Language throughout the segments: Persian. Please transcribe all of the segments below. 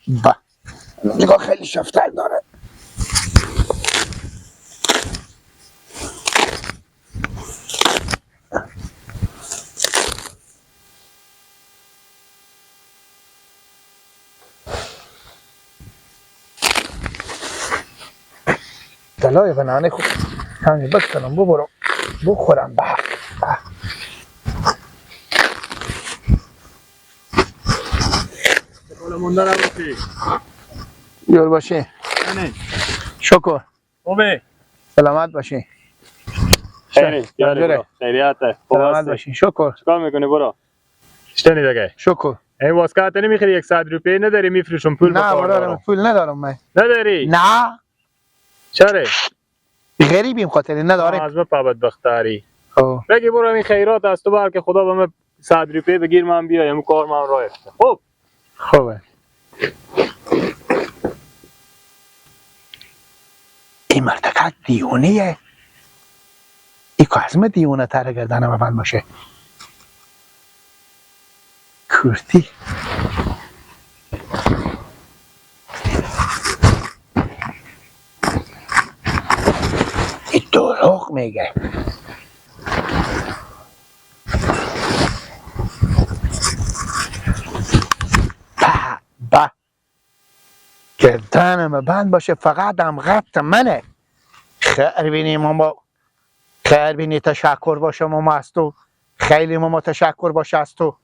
با نگاه خیلی شفتر داره. دلای بنانه خوب همین بکنم ببرم بخورم. به یور باشی. شکر. خوبه. سلامت باشی. خیلی یاری خیریته. سلامت باشی. شکر. چیکار میکنی برو؟ شتنی دیگه. شکر. این واسکات نمیخری 100 روپیه نداری میفروشم پول. نه برادرم پول ندارم من. نداری؟ نه. چرا؟ غریبیم خاطر نداریم. از ما بدبختاری. بگی برو این خیرات از تو بر که خدا به من 100 روپیه بگیر من بیایم کار من راه افته. خب. خوبه. این مرتکه دیونه. ای که از من دیونه تر گردنم اول باشه. کرتی. این دروغ میگه. با گردنم بند باشه فقط هم غط منه. خیر بینی ماما، خیر بینی تشکر باشه ماما از تو، خیلی ماما تشکر باشه از تو.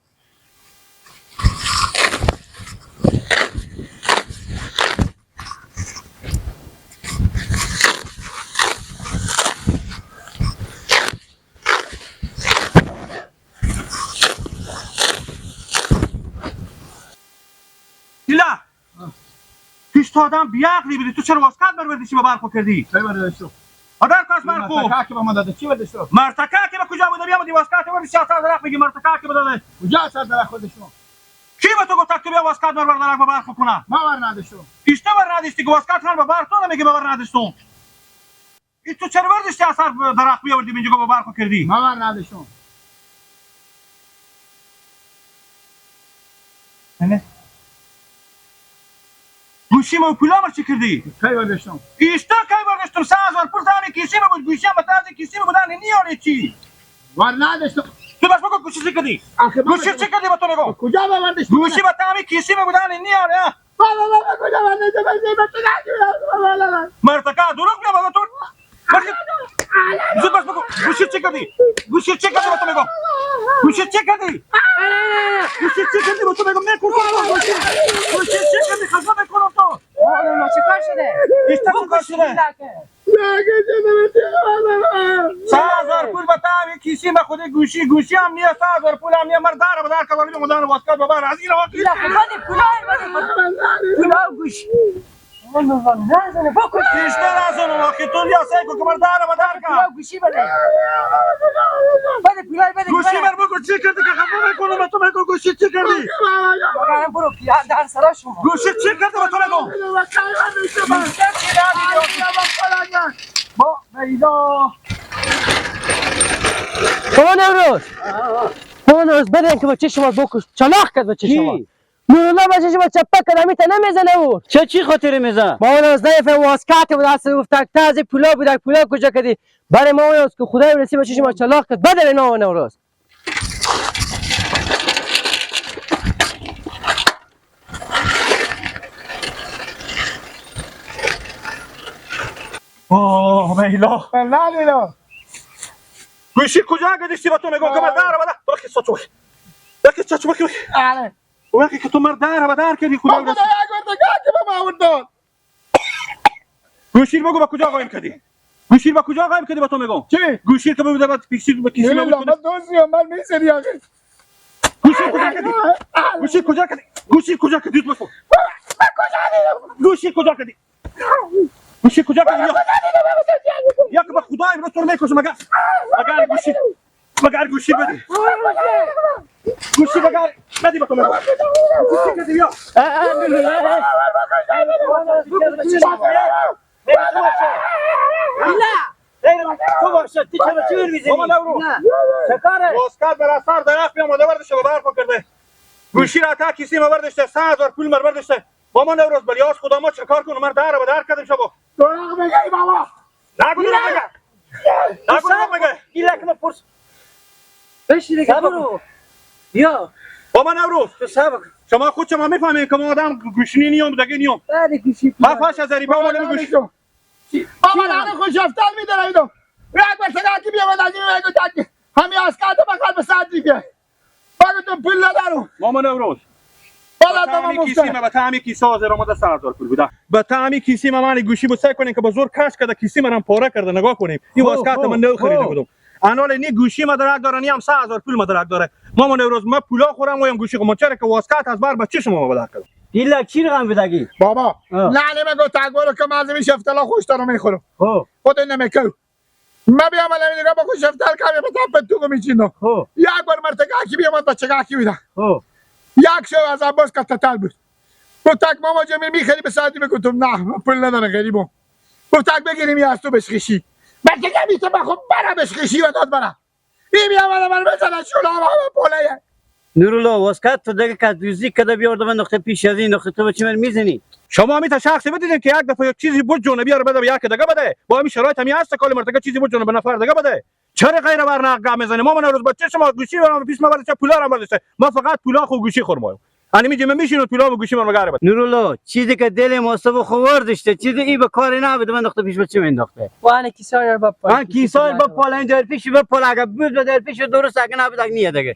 پیش تو آدم بیعقلی بودی، تو چرا واسکت بروردی با برخو کردی؟ چی برداشتم؟ آدر کاش برخو مرتکه که به ما داده چی برداشتم؟ مرتکه که به کجا بوده؟ بیامدی واسکت بردی سر درخت میگی مرتکه که بداده. کجا سر درخت خودشون؟ کی به تو گفت که بیا واسکت بر درخت با برخو کنه؟ ما ور نداشتم. ایشتا بر نداشتی که واسکت هر با برخ تو نمیگی بر نداشتم. ای تو چرا برداشتی سر درخت بیاوردی اینجا با برخو کردی؟ ما ور نداشتم. نه گوشی ما پولا مر چی کردی؟ کی برداشتم؟ ایشتا کی برداشتم؟ 3000 پول دانی کیسی ما بود، گوشی ما تازه کیسی ما بودن نیاری چی؟ ور نداشتم. تو بس بگو گوشی چی کردی؟ گوشی چی کردی با تو میگم؟ کجا برداشتم؟ گوشی با تامی کیسی ما بودن نیاری. بابا بابا کجا برداشتم؟ مرتکا دروغ میگه بابا تو. زود بس بگو گوشی چی کردی؟ گوشی چی کردی با تو میگم؟ گوشی چی کردی؟ گوشی چی کردی با تو میگم؟ میکشم گوشی. گوشی چی کردی؟ خفه میکنم تو. آه چه کار شده؟ ایشتا چه کار شده؟ 3000 پول به تامی کیسی ما خود گوشی گوشی هم نیست، 3000 پول هم نیست. مر دار بدار کلالی مدان واسکت بابا راضی رو پولا خود پولا پولا گوشی نزنه بکش. ایشتا نزنه آخه تو یا سعی کو که مر دار بدار کا پولا گوشی بده. بده پولا بده. گوشی بر بگو چی کردی که خفه میکنم تو میگو گوشی چی کردی؟ بابا برو پیا در سرا شما. گوشی چی کردی با تو میگم؟ با میدا بابا نوروز، بابا نوروز بدن که بچه شما بکش چلاق کرد بچه شما. نورالله بچه شما چپه کرد همیته نمیزنه او. چه چی خاطر میزنه؟ بابا نوروز نیفهم واسکت بود اصلا گفت تازه پولا بود پولا کجا کردی؟ برای ما نوروز که خدای رسی بچه شما چلاق کرد بدن اینا نوروز. آه میلا نه گوشی کجا گذاشتی با تو میگم که مر دار بده. وقتی سوچ وقتی سوچ وقتی آره وقتی که تو مر دار بدار کردی خدا خدا یک مرتکه که به ما داد. گوشی بگو با کجا قایم کردی؟ گوشی با کجا قایم کردی با تو میگم؟ چی؟ گوشی که بوده بعد پیشی به کیسی من دوزی من میسری آخه. گوشی کجا کردی؟ گوشی کجا کردی؟ گوشی کجا کردی؟ بگو گوشی کجا کردی؟ گوشی کجا کردی؟ یا که به خدا امروز تو رو میکشم مگر مگر گوشی مگر گوشی بدی. گوشی مگر بدی با تو میگم. گوشی کردی یا تو باشه تو چرا چی میزنی؟ بابا نورو چه کاره؟ واسکت بر اثر درخت میام آورده به برف کرده. گوشی را تا کیسی ما برداشته 3000 پول مر برداشته. مامان نوروز بلیاس خدا ما چه کار کنم؟ من در به در کردم شبا. دروغ میگی بابا. نگو دروغ میگه. نگو دروغ میگه. گیلک ما پرس. بشی دیگه برو. بیا. مامان نوروز تو صبر. شما خود شما میفهمین که ما آدم گوشنی نیوم دیگه نیوم. بعد گوشی. من فاش از ریبا مال گوش. بابا نه خوش افتال میدارم اینو. یک بار سگا کی بیا بعد از این میگه تک. همین از کات بخواد به ساعت دیگه. بگو تو پول ندارم. مامان نوروز بالا تو ما کیسی ما به تعمی کیسه حاضر آمده 3000 پول بوده. به تعمی کیسی ما من گوشی بود سعی کنین که با زور کش کرده کیسی منم پاره کرده. نگاه کنیم این واسکت من نو خریده بودم. انال نی گوشی ما درک داره نی هم 3000 پول ما درک داره. مامان نوروز ما پولا خورم و هم گوشی خورم. چرا که واسکت از بر بچه شما بدر کرد. دیلا چی رقم بدگی؟ بابا نه نمیگو تگورو که من از شفتلا خوش دارم میخورم. خود نمیکو. ما بیام الان دیگه با خوش شفتال کمی به تو میچینم. یک بار مرتگا کی بیام بچه کی بیدا. یک شو از عباس کتتال بود. گفت تک ماما جمیل میخری به ساعتی بگفتم نه پول نداره غریبم. گفت تک بگیریم یه از تو بشخشی. بچه میته بخو برا بشخشی و داد برا. این بیام من بزنه شولا و پوله. نورالله واسکت تو دیگه که دوزی کده بیارده من نقطه پیش از این نقطه تو به چی من میزنی؟ شما می تا شخصی بدیدین که یک دفعه یک چیزی بود جونه بیاره بده به یک دیگه بده. با همین شرایط همی هست کال مرتکه چیزی بود جونه به نفر دیگه بده. چرا غیر برنامه گام میزنی؟ ما من روز بچه شما گوشی برام پیش ما برده پولا را برده. ما فقط پولا خو گوشی خورم. انا میگم میشینو پولا و گوشی من مگاره بده. نورالله چیزی که دل ما خوار داشته چیزی ای به کار نبوده من نقطه پیش بچه انداخته. وانا کیسای با پال. من کیسای با پال این در پیش با پال اگه بود در پیش درست اگه نبود اگه نیه دیگه.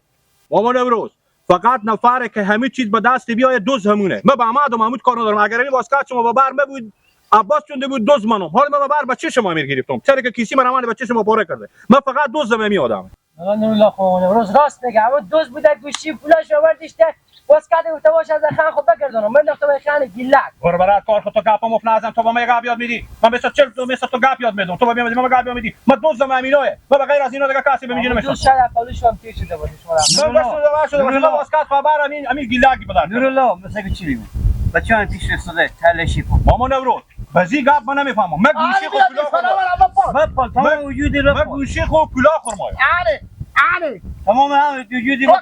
مامان امروز فقط نفره که همه چیز به دست بیای دوز همونه. من با احمد و محمود کار ندارم. اگر این واسکت شما با بر بود عباس چون بود دوز منم. حالا من با بر بچه شما میر گرفتم. چرا که کیسی من بچه شما پاره کرده. من فقط دوز می آدم. نورالله خو امروز راست میگه. اما دوز بوده گوشی پولاش آوردیشته واسکت گفته باش از خان خو بگردونم. من داخت به خان گیلک. برو برات کار خود تو گپم مف نازم. تو با من گپ یاد میدی. من به 40 تو مثل تو گپ یاد میدم. تو با من گپ یاد میدی. من دوز امیراه. من به غیر از اینا دیگه کسی به میگه نمیشه. دوز شاید پالوش هم تیر شده باشه شما. من بس شده باشه. من واسکت خبر امین گیلک بدار. نورالله مثلا چی میگم؟ بچه‌ها پیش رسیده تلشی کن. مامان نورو بزی گپ من نمیفهمم. من گوشی خو پولا خورم. من تمام وجودی رو من گوشی خو پولا خورم. آره آره تمام وجودی رو.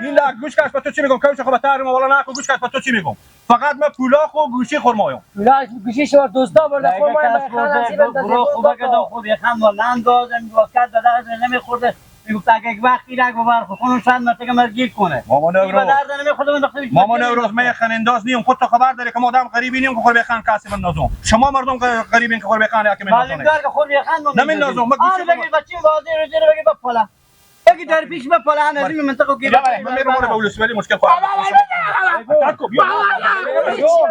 این گوش کش با تو چی میگم؟ کوش خو بتر ما والا نکو گوش کش با تو چی میگم؟ فقط من پولا خو گوشی خورمایم. پولا گوشی شما دوستا برده خورمایم. برو خو بگردم خو بخم و نندازم واسکت داده نمیخورده. میگفت اگه یک وقتی رگ ببر خونو چند مرتبه مرا گیر کنه. مامان نوروز مامان نوروز من خن انداز نیم. خود تو خبر داری که ما آدم غریبی نیم که خور بخن کسی من نازم. شما مردم غریبین که خور بخن یا که من نازم. معلوم که خور بخن نمیندازم. من گوشی بگیر بچه بازی رو زیر بگیر با پالا. بگی در پیش با پالا از این منطقه گیر. من میرم به ولسوالی مشکل خواهم. بیا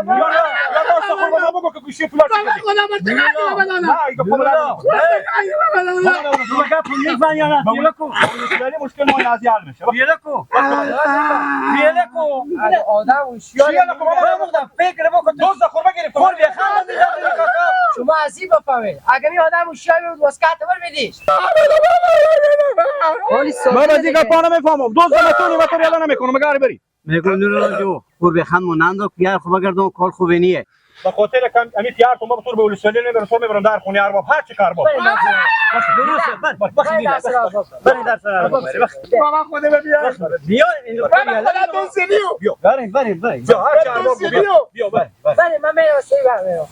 یا راست خور ما بگو که گوشی پولا چی کردی. نه مشکل ما از حل میشه. بیلکو بیلکو آدم هوشیار. فکر بکن دوز خور بگیریم. خور بخن شما از این بفهمید اگر این آدم هوشیار بود واسکت بر میدیش. من از این گپا نمیفهمم. دوز نمیتونی من تو ریالا نمیکنم. مگر بری میگم نورالله جو خور بخن مونند یار خوب بگردم کار خوبی نیه. به خاطر کم امی پیار تو ما تو به ولسوالی نمیرم. تو میبرم در خونه ارباب هر چی کار باب. درسته بر بر در سر بابا خودم بیا. بیا بابا خدا دوسیو. بیا بریم بریم بریم. بیا هر چی ارباب بیا بیا بریم من میرم سی برم.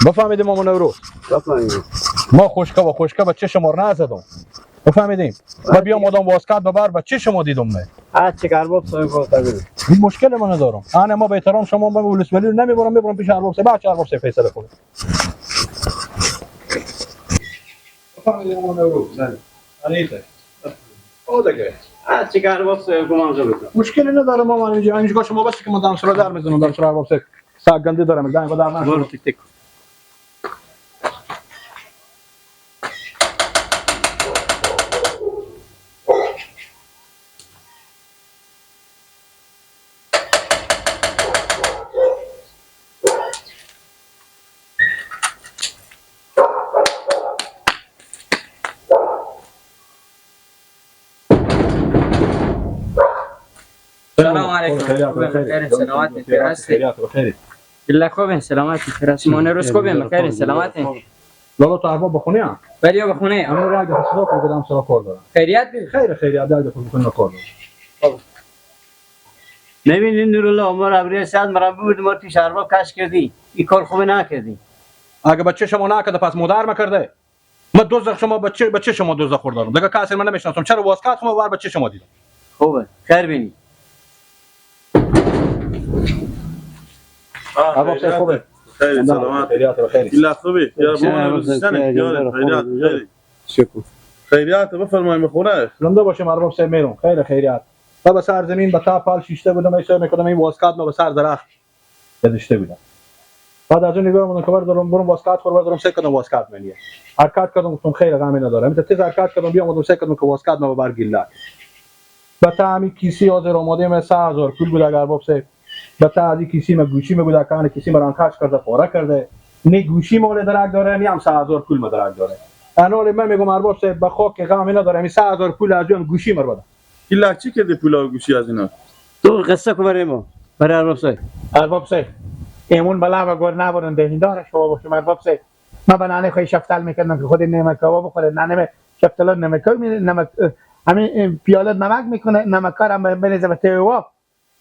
بفهمیدیم مامان نوروز. بفهمیدیم. ما خوشکه و خوشکه به چه شما نزدم. بفهمیدیم. ما بیام آدم واسکت ببر به چه شما دیدم نه. هر چی ارباب صاحب گفت بگو. این مشکل من ندارم. انا ما به احترام شما به ولسوالی رو نمیبرم میبرم پیش ارباب صاحب. هر چی ارباب صاحب فیصله کنه. بفهمیدیم مامان نوروز. انیته. او دیگه. هر چی ارباب صاحب گمان زد. مشکلی ندارم مامان اینجا اینجا شما بس که ما دم سر در میزنم دم سر ارباب صاحب ساق گنده دارم دنگ در نشد. برو تک تک. السلام علیکم. بخیر سلامت خیر بخیر. بالله خوبین سلامت خیر. مون روز خوبین بخیر سلامت. لالا تو ارباب بخونه ام. بریا بخونه اما را اگه صدا کو بدم سرا کار دارم. خیریت بی خیر خیریت اگه خود بکنه کار دارم. میبینی نورالله ما ابری صد مرا بود ما پیش ارباب کش کردی این کار خوب نکردی. اگه بچه شما نکرده پس مادر مکرده. ما دوزخ شما بچه شما دوزخ خوردم دیگه کسی من نمیشناسم. چرا واسکات شما بر بچه شما دیدم؟ خوبه خیر بینی. ارباب صاحب خوبه؟ خیلی سلامت. خیریات بخیر. الله خوبی یار بابا روزستانه یار خیریات خیلی شکر. خیریات بفرمایید بخوره. زنده باشم ارباب صاحب میرم. خیر خیریات. بابا سر زمین به تا پال شیشته بودم ایسا میکردم این واسکات ما به سر درخت گذاشته بودم. بعد از اون نگاه کردم که دارم برم واسکات خور دارم سه کدام واسکات منیه. حرکت کردم گفتم خیر غمی ندارم. تا تیز حرکت کردم بیام گفتم سه کدام که واسکات ما بر گیلا. به تا همی کیسی حاضر آماده من 3000 پول بود اگر ارباب صاحب. به تا از کیسی ما گوشی ما بود کان کیسی ما رانکاش کرده پاره کرده. نه گوشی مال درک داره نه هم 3000 پول ما درک داره. انا من میگم ارباب صاحب به خاک غمی نداره. می 3000 پول از اون گوشی ما بده. ایلا چی کردی پولا گوشی از اینا؟ تو قصه کو برای ما برای ارباب صاحب. ارباب صاحب ایمون بلا و گور نبرن دهیندار شما باشم ارباب صاحب. من به ننه خواهی شفتال میکردم که خود نمک ها بخوره. ننه شفتال نمک می نمک همین پیاله نمک میکنه نمک هم بریزه به تیوا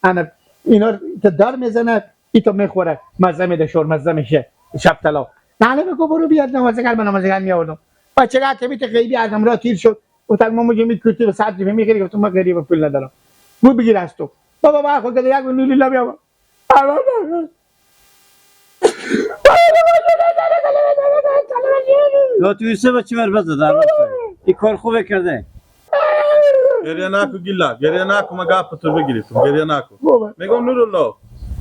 انا اینا دار میزنه ایتو میخوره مزه میده شور مزه میشه شفتالا. ننه بگو برو بیاد نمازگل من نمازگل میآوردم. بچه که بیت غیبی از امرا تیر شد. گفتم ما میگم میکوتی به 100 روپیه میگیری. گفتم من غریب پول ندارم. بو بگیر از تو بابا با خود یک نوری لا بیا. تو تو سه بچه مر بزد ارباب صاحب این کار خوبه کرده. گریه نکو گیلا گریه نکو ما گپ تو بگیری تو گریه نکو. میگم نورالله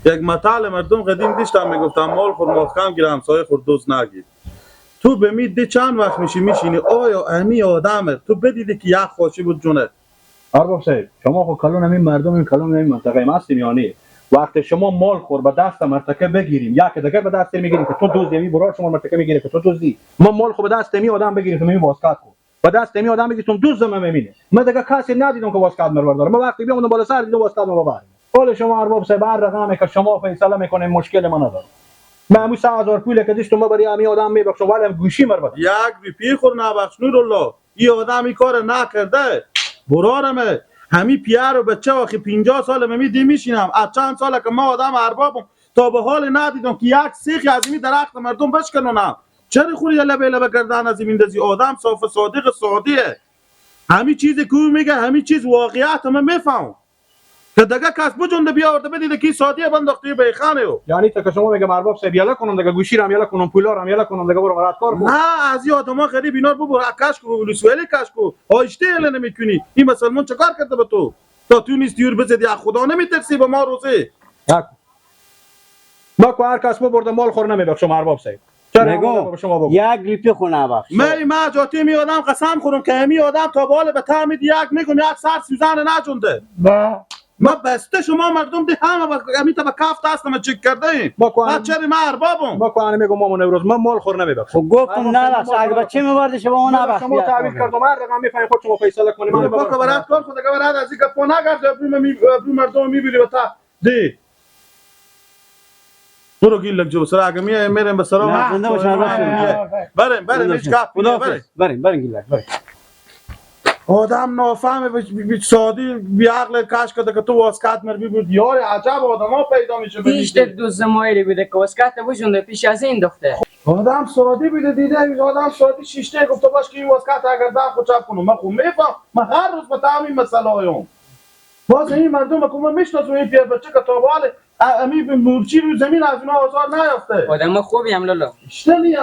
یک مطال مردم قدیم داشتم میگفتم مال خور محکم گیر همسایه خور دوست نگیر. تو به می دی چند وقت میشی میشینی آیا امی آدمه تو بدیدی که یک خوشی بود جونه. ارباب صاحب شما خو کلون همین مردم این کلون همین منطقه ما هستیم یعنی وقتی شما مال خور به دست مرتکه بگیریم یا که دیگر به دست میگیریم که تو دزدی می برار شما مرتکه میگیره که تو دزدی. ما مال خو به دست می آدم بگیریم تو می واسکات خو به دست می آدم بگیریم تو دزد من میبینه. من دیگه کسی ندیدم که واسکات مر برداره. من وقتی بیام بالا سر دیدم واسکات مر برداره. حال شما ارباب صاحب هر رقمی که شما فیصله میکنه مشکل من نداره. من همون 3000 پول که داشتم ما برای همین آدم میبخشم ولی هم گوشی مر بده. یک روپیه خور نبخش نورالله. این آدم این کار نکرده برارمه همی پیر و بچه آخی 50 سال می دی میشینم از چند ساله که ما آدم اربابم تا به حال ندیدم که یک سیخی از این درخت مردم بشکنونم. چرا خوری لبه لبه گردن از این دزی آدم صاف صادق سادیه. همی چیزی که میگه همی چیز واقعیت من میفهم که دیگه کس بجنده بیاورده بدیده که سادیه بنداخته به خانه او. یعنی تا که شما میگم ارباب صاحب یلا کنم دیگه گوشی رام یلا کنم پولا رام یلا کنم دیگه برو مراد کار کن. نه از این آدما غریب اینا رو ببر کش کو لسویلی کش کو آیشته یلا نمیکنی. این مسلمان چیکار کرده به تو تا تو نیست یور بزدی از خدا نمیترسی به ما روزه. ما کو هر کس ببرده مال خور نمیبخشم ارباب صاحب. نگو یک روپیه خو نبخش. من جاتی می آدم قسم خورم که همی آدم تا بالا به تعمید یک میگم یک سر سوزن نجونده. نه ما بسته شما مردم دی همه همی تا به کف دست ما چک کرده ایم. ما چرا ما اربابم ما کو میگم مامان امروز من مال خور نمیبخشم. خب گفتم نبخش اگه بچه میبردی شما اون نبخش. شما تعبیر کردم هر رقم میفهمی خود شما فیصله کنی. من پاک برات کار خود دیگه برات از این گپا نگرد ابرو مردم میبری و تا دی برو گیلک جو سر اگه میای میرم به سلام. زنده باشم بریم بریم هیچ گپ بریم بریم بریم گیلک بریم. آدم نافهمه بی سادی بی عقل کش کرده که تو واسکت مر بی یار عجب آدما پیدا میشه. پیش دوز مایلی بوده که واسکت بجونده پیش از این دخته. آدم سادی بوده دیده آدم سادی شیشته گفته باش که این واسکت اگر در خود چپ کنم من خوب میفهم. من هر روز به تعمیم مسئله هایم باز این مردم که من میشناسم این پیر بچه که تا به حال امی مورچی رو زمین از اینا آزار نیافته. آدم خوبی هم لالا اشته نیم.